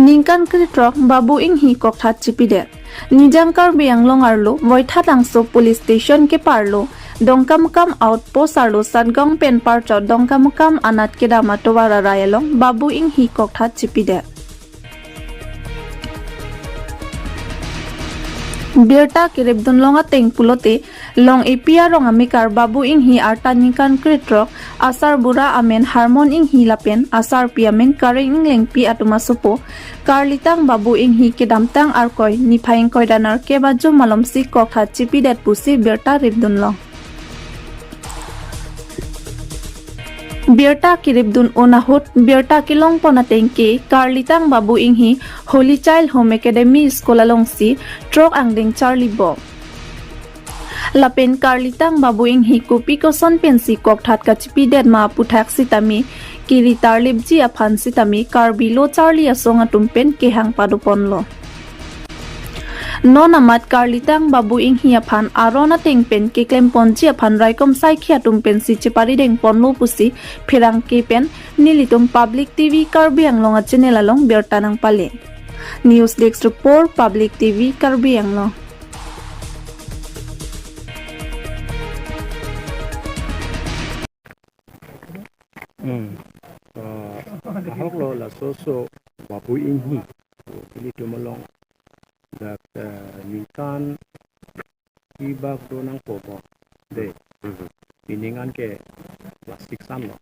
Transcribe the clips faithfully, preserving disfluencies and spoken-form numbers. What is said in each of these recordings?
Ningkan krethrok Babu Inghi kokthat chipidet. Nijang Karbi Anglong arlo, Voithalangso Police Station keparlo, Dongkamukam Outpost arlo Satgaon pen parchot Dongkamukam anat kedam atovar arai along Babu Inghi kokthat chipidet. Birta kiripdunlong ateng pulote, Long-epi arong amekar Babu Inghi arta ningkan krethrok, asarbura amen Harmon Inghi lapen asarpi amen Kareng Englengpi atum asopo, karlitang Babu Inghi kedamtang Arkoi niphai ingkoi ra nerkep ajo malomsi kokthat chipidet pusi birta ripdunlong. Birta kiripdun-un ahut, birta kelongpon ateng ke, karlitang Babu Inghi Holy Child Home Academy School alongsi throk angdeng charlibom. Lapen karlitang Babu Inghi kopi koson pensi kokthat kachipidet ma aphuthak sitame, kiri tarlipji aphan sitame, Karbi lo charli asong atum pen kehang padoponlo. Non amat karlitang Babu Inghi aphan aron ateng pen keklemponji aphan raikom saikhi atum pensi cheparidengponlo pusi pherangke pen nelitum Public T V Karbi Anglong a-channel along birta nangpale. News Desk Report, Public T V Karbi Anglong. Hmm. Ah, ahok lo laso so Babu Inghi. Ilitum along dak, eh, ningkan ibak do nangpo mo. De. Mhm. Pining an ke class six an lo.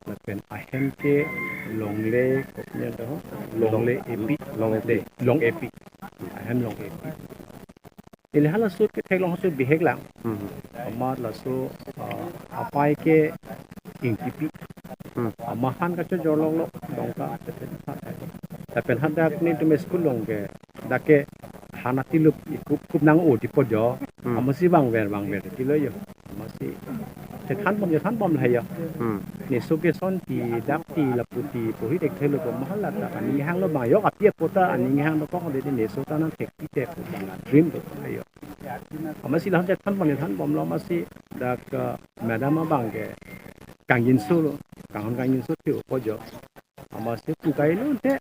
Lapen ahem ke longle, kopnya do, longle epi. Long epi. De, long epi. Ahem long epi. Ili halaso ke theklong so bihek lang. Mhm. Amat laso, ah, apai ke Ingtipi. Hmm. Amat han kachojorlok lo, Dongka. Lapen hadak nelitum school along ke, dak ke han atilup ikup kup nang-o di po jo. Hmm. Amatsi bangver bangver ti lo jo. Amatsi chethanbom chethanbom lahai jo. Hmm. Neso ke son ti dak ti lapu ti pohi thekthelo ko mahala ta aning hanglo bang jo, api apo ta aning hang dokok de, neso ta nangthekpi te pu bang a-dream dokok jo. Amatsi lahai chethanbom chethanbomlo, amatsi dak, eh, madam abang ke kangjinso lo, kanghon kangjinso ti upo jo. Amatsi pukai lo te.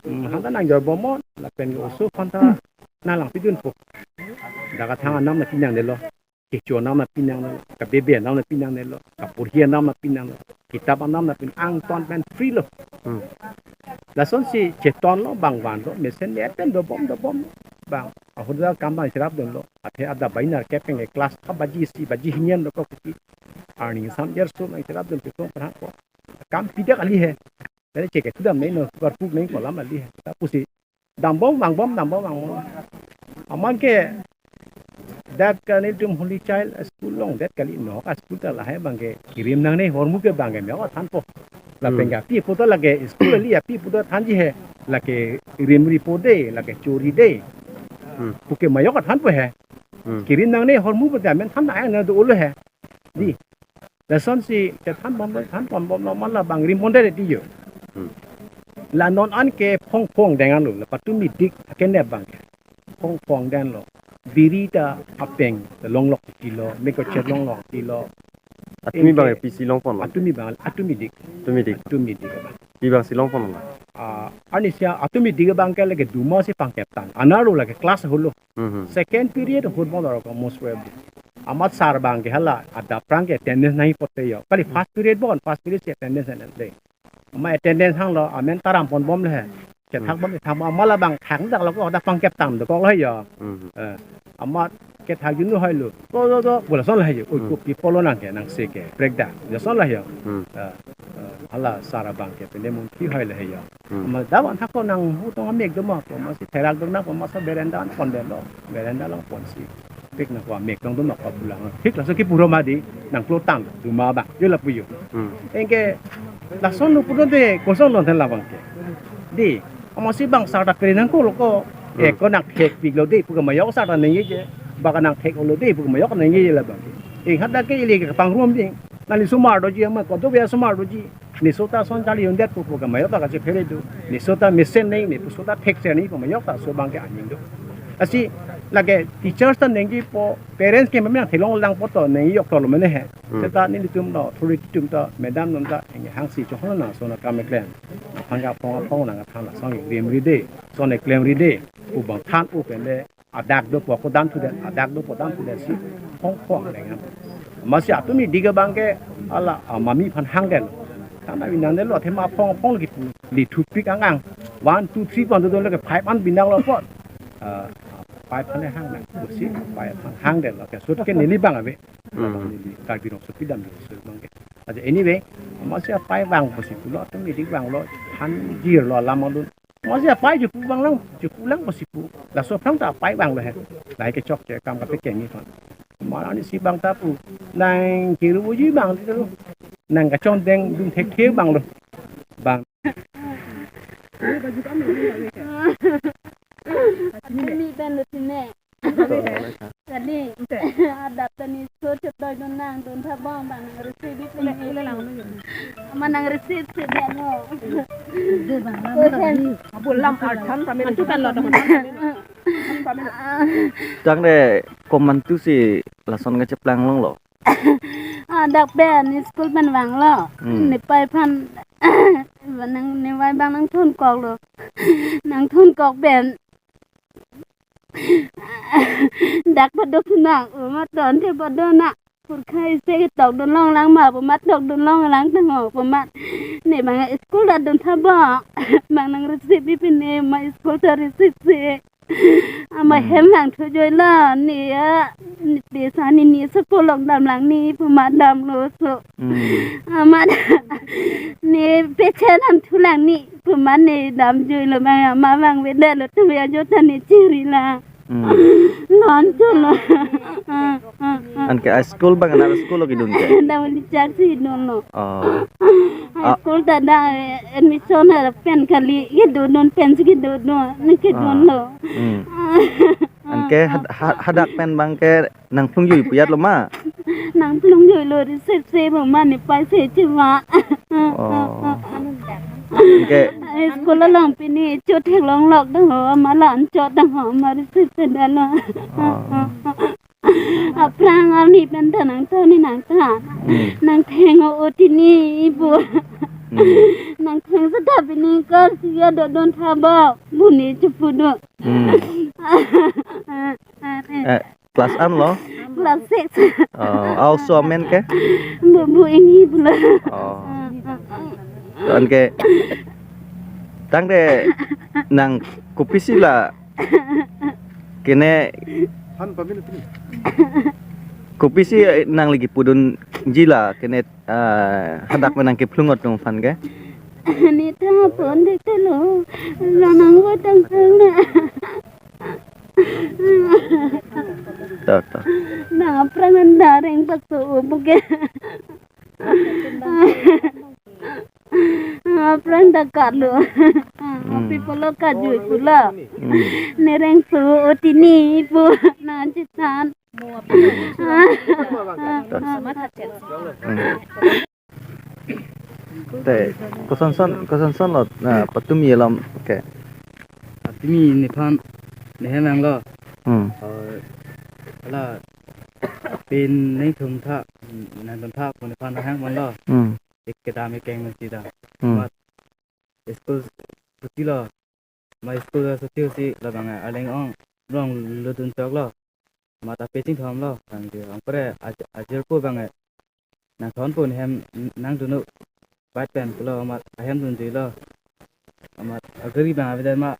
Hmm, hanta nangjorbom mo, lapen ke oso hanta nanglang pidunpo. Dak kathang anam nangpi nangnelo. Kecho anam nangpi nangnelo. Kabebe anam nangpi nangnelo. Kaporhi anam nangpi nangnelo. Kitap anam nangpi, angton pen free lo. Hmm. Lasonsi chetonlo bang vanlo. Mesen le pen dobom dobom bang. Ahut dak kam bang cherapdunlo. Athe adap bai nerkep pen ke class ha baji isi baji hini an dokok kuti. Arni sam jer so nangcherapdun pi kong pernah ko. Kam pida kali he. Dari cek itu dam nai no, tukar puk nai kolam kali he. Ta pusi dambom vangbom, dambom vangbom. Amat ke dak ke nelitum Holy Child School along det kali, nok a-school ta lahai abang ke kirim nangne ahormu ke bang ke mejok thanpo. Lapen Hmm. ke api apo ta lake school kali, api apo ta thanji he, lake rimri po de, lake chori de. Hmm. Puke mejok thanpo he. Hmm. Kirim nangne ahormu pu ta amen than nang na do-o lo he. Di. Lasonsi chethanbom, thanbomlo, amat labang rimbom det ti jo. Hmm. La non an ke phong phong deng an lo, la patumi dik akenep abang ke. Phong phong deng lo. Biri ta apeng longlok ti lo, meko chet longlok ti lo. Atumi abang Ingke A P C longpon lo. Atumi abang, atumi dik. Atumi dik. Atumi dik abang. Pi abangsi longpon lo. Ah, arnisi atumi dik abang ke lake duma si pangkep tang. Anarlo lake class holo. Mhm. Second period ahut bom lo ko most probably. Amat sar abang ke hala adap aphrang ke attendance nangji pote jo. Kali first period bon, first period si attendance nangji. Amat attendance hanglo, amen taramponbom le he. Chethakbom, Hmm. chethakbom, amat labang thang dak lo ko, dak pangkep tang dokok lo he jo. Mhm. Eh, amat kethak junu hai lo. To to to, bola son lo he jo. Oi, Hmm. kopi pulo nang ke, nang se ke, break da. Jo son lo he jo. Hmm. Eh, eh, hala sar abang ke, pende mungki hai lo he jo. Hmm. Amat dak van thak ko nang hu tong amek do ma ko, amatsi therak do nang ko, amatsi berenda an pon det lo. Berenda along ponsi pik nang ko, amek tong do ma ko pulang. Thik laso kipu ro ma di, nang klotang duma abang. Jo lapu jo. Hmm. Ingke lason lo pulote koson lo then labang ke. Di, amatsi bang sar ta kri nang ko lo ko. Hmm. Eh, ko nangthekpik lo de pu ke mejok sar ta nangji je. Bang nangthek-o lo de pu ke mejok nangji je labang ke. Ing hadak ke ili ke pangrum ding. Nangli sumar doji amat ko do ya sumar doji. Neso ta son charli undet pu pu ke mejok ta kachephere do. Neso ta mesen nangji, neso ta thekser nangji pu mejok ta laso abang ke aning do. Lasi lake teachers ta nangji po, parents ke memang thelong lang po to nangji jok tolo mene he. Hmm. Seta nelitum lo authority atum ta, madam atum ta, hangsi chonghon na so na kam keklem. aphan ke aphong aphong nang aphan lason rim ri de, son eklem ri de, pu bang than-o pen le adak dopo ako dam thudet, adak dopo dam thudet si phong phong leng. Amatsi atum idik abang ke hala, ah, mami aphan hangdet. Tangte binang detlo, athema aphong aphong lagi pu, li thupik angang. One, two, three pu an dodun lake five an binang lo apot. Ah, five aphan le hang nang pusi, five aphan hangdetlo ke sut ke neli abang ave. Hmm. Neli Karbi Rongsopi Damdiso abang ke. Aja anyway, amatsi apai vang pusi pulo, atum idik vanglo, han jirlo alam alun. Amatsi apai jupu vanglang, jupu lang pusi pu. Laso aphrang ta apai vanglo he. Lahai ke chokche akam kapekeng ni aphan. Mara ni si abang ta pu. Nang kiru uji abang ti lo. Nang kachon dengdun thekthe abang lo. Abang. Kami ben lo sini. Kali. Adap tani so chot doi dun nang dun tha bom abang nang receive pini. Ama nang receive si dia no. Abo lam arthan kami. Antu kan lo dong. Tangte komantu si lason kacheplang longlo. Adap pen school pen vanglo. Hmm. Nepei aphan nang, nepei abang nangthunkoklo. Nangthunkok pen dak padok nang, pu amat ton te padok nang. Purkhai se tokdun longlang ma, pu amat tokdun longlang tangho, pu amat. Ne abang school ta dun tha bom. Abang nang receive pini, ma school ta receive si. Ama Hmm. hem lang thujoilo, ne ya, ne pesa ne ne sa kolong damlang ne, pu amat damlo so. Hmm. Ama ne peche nam thulang ne, pu amat ne damjoilo abang, ama vangvedetlo, tu ya jota ne chiri la. Hmm. Non cholo. Ah, ah, ah. Anke a school abang, nang school lo kidun ke? Dam li chak si dunlo. Oh. High Ah. school ta da, eh, admission pen kali, kedodun pen si kedodun, nang kedunlo. Ah. Hmm. Anke had-, ha-, hadak pen abang ke nangphlung jui puyat lo ma? Nangphlung juilo, receive si pu amat nepei si chima. Oh. Anke School along pini chot theklong lok dang ho, ama la-an chot dang ho, ama receive si dalo. Oh. Aphrang arni pen ta nangthan ne nangthan. Hmm. Nangtheng o tini pu. Hmm. Nangtheng seta pini kar si ya dodun tha bom, pu ne chepu do. Hmm. Eh, class an lo? Class six. Oh, a-oso amen ke? Bu, Bu Inghi pulo. Oh. Anke tangte nang kopisi la kene Han pamil pini. Kopisi nangli kipudunji la kene, ah, hadak pen nangkiphlung atum aphan ke? Ni ta pon dek te lo. Ranang vo tang tang na. To, to. Na aphrang an dareng paso buke. Aphrang ta kalo. Hmm. Api pulo kajui pulo. Hmm. Nereng so o tini pu nangchethan. Hmm. Te, kosonson, kosonson lo, na, patumi alom, oke. Patumi nephan, nehem vanglo. Hmm. Oh, hala, pen nangthum tha, nangthum tha, pu nephan nahang manlo. Hmm. Ek kedam ekeng nang sida. Hmm. Mat, school chuti lo. Ma school chuti si labang arleng ong rong ludun choklo. Mat ape chingthom lo, bang di ong pre aj-, ajirpo bang nangthon pu nehem nangdunnon bat pen pulo, mat ahem dunjuilo. Amat agari bang avedet ma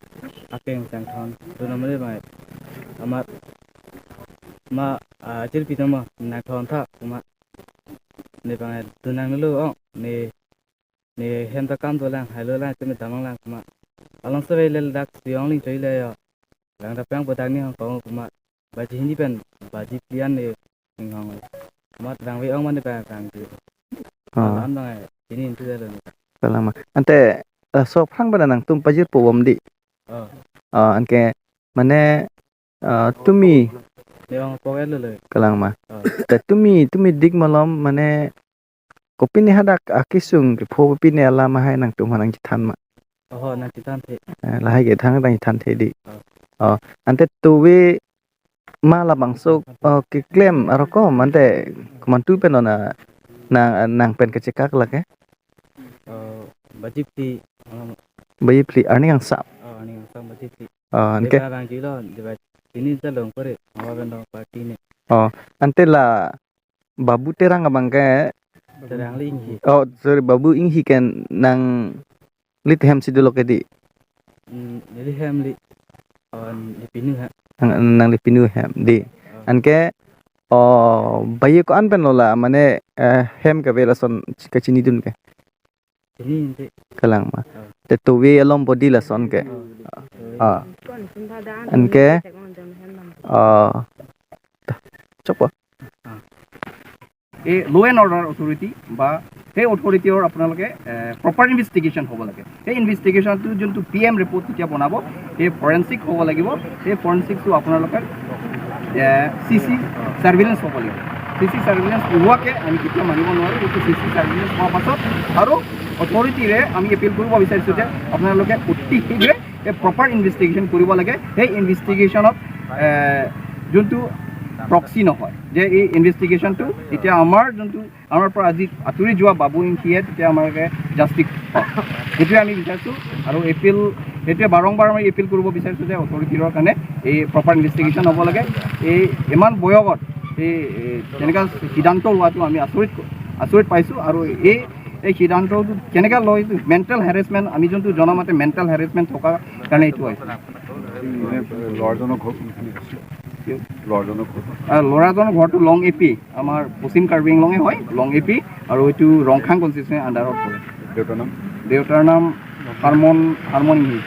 akeng sang thon dunnon mane bang. Amat ma ajirpi tama nangthon tha pu ma ne bang dun nanglo ong ne ne hem ta kam dolang, hailo lang, tumi damlang lang pu ma. Along sere le dak si ong ling choi le yo. Lang ta pang bodak ni Hong Kong pu ma. Baji Hindi pen, baji plian ne Hong Kong. Mat rang ve ong mane bang rang di. Ah. Alam bang ai, ini intu dalo ni. Kalang ma. Ante, eh, so aphrang pada nangtum pajirpo bom di. Oh. Ah, anke, mane, ah, tumi. Ne ong pok el lo. Kalang ma. Oh. Te tumi, tumi dik malom, mane, kopine hadak akesung kepho kopine alam ahai nangtum aphan nangchethan ma? Oho, nangchethan the. Eh, lahai ke thang nangchethan the di. Oh. Oh, ante tuve ma labangso, oh, keklem arokom ante komantu pen ona nang, nang pen kachekak lake? Oh, Baji phli, um, Baji phli, arni kangsam. Oh, arni kangsam baji phli. Oh, anke? Deba rang jilo, deba ini ta long kore, awa bendo party ne. Oh, ante la Babu Terang abang ke. Terang Inghi. Oh, sorry, Babu Inghi ke nangli hem si dolo ke di. Hmm, neli hem li. On, neli pinu ha. Nang, nangli pinu hem di. Oh. Anke, oh, baye ko-an pen lo la, mane, eh, hem kave lason kachinidun ke. Chini ante. Kalang ma. Oh. Te tuve along body lason ke. Oh. Ah. Anke, ah, chokpo. এই ল' and order authority বা সেই অথৰিটিৰ আপোনালোকে, এ, proper investigation হ'ব লাগে। সেই ইনভেষ্টিগেশ্যনটো যোনটো পি এম ৰিপৰ্ট যেতিয়া বনাব, সেই ফৰেনচিক হ'ব লাগিব। সেই ফৰেনচিকটো আপোনালোকে, এ, চি চি চাৰ্ভিলেঞ্চ হ'ব লাগিব। চি চি চাৰ্ভিলেঞ্চ নোহোৱাকৈ আমি কেতিয়াও মানিব নোৱাৰোঁ। গতিকে চি চি চাৰ্ভিলেঞ্চ হোৱাৰ পাছত আৰু অথৰিটিৰে আমি এপিল কৰিব বিচাৰিছোঁ যে আপোনালোকে অতি শীঘ্ৰে এই প্ৰপাৰ ইনভেষ্টিগেশ্যন কৰিব লাগে। সেই ইনভেষ্টিগেশ্যনত, এ, যোনটো প্ৰক্সি নহয়, যে এই ইনভেষ্টিগেশ্যনটো এতিয়া আমাৰ যোনটো, আমাৰ পৰা আজি আঁতৰি যোৱা বাবু ইংখীয়ে তেতিয়া আমাকে জাষ্টিচ পাওক, সেইটোৱে আমি বিচাৰিছোঁ। আৰু এপিল, সেইটোৱে বাৰম্বাৰ আমি এপিল কৰিব বিচাৰিছোঁ যে অথৰিটিৰ কাৰণে এই প্ৰপাৰ ইনভেষ্টিগেশ্যন হ'ব লাগে। এই ইমান বয়সত এই, এই তেনেকুৱা সিদ্ধান্ত লোৱাটো আমি আচৰিত, আচৰিত পাইছোঁ। আৰু এই, এই সিদ্ধান্তটো কেনেকৈ লয়, এইটো মেণ্টেল হেৰেছমেণ্ট, আমি যোনটো জনামতে মেণ্টেল হেৰেছমেণ্ট থকাৰ কাৰণে এইটো হৈছে। মানে, ল'ৰাজনৰ ঘৰ কোনখিনিত আছে? কি? ল'ৰাজনৰ ঘৰ? আহ, ল'ৰাজনৰ ঘৰটো লং এ পি, আমাৰ পশ্চিম কাৰ্বি আংলঙে হয়, লং এ পি, আৰু এইটো ৰংখাং কনষ্টিটুৱেঞ্চিৰ আণ্ডাৰত পৰে। দেউতাৰ নাম? দেউতাৰ নাম হাৰমন, হাৰমন ইংহি।